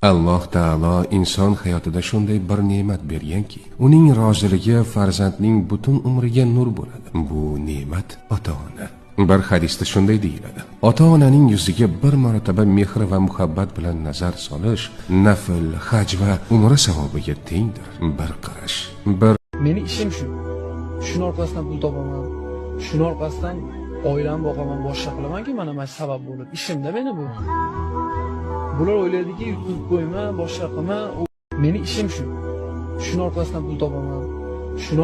Alloh taolo inson hayotida shunday bir ne'mat berganki, uning roziligi farzandning butun umriga nur bo'ladi. Bu ne'mat ota-ona. Bir hadisda shunday deyiladi: ota-onaning yuziga bir marotaba mehr va muhabbat bilan nazar solish nafl, haj va umra savobiga tengdir. Bir qarash, bir Meni ishim shu. Shuni orqasidan pul topaman. Shuni orqasidan oilamni boqaman, boshqa qilamanki, mana shu sabab bo'lib. Ishimda meni bu. Bular o'ylaydiki, yutqizib qo'yma, boshqa qilma. Meni ishim shu. Shuni orqasidan pul topaman. Shuni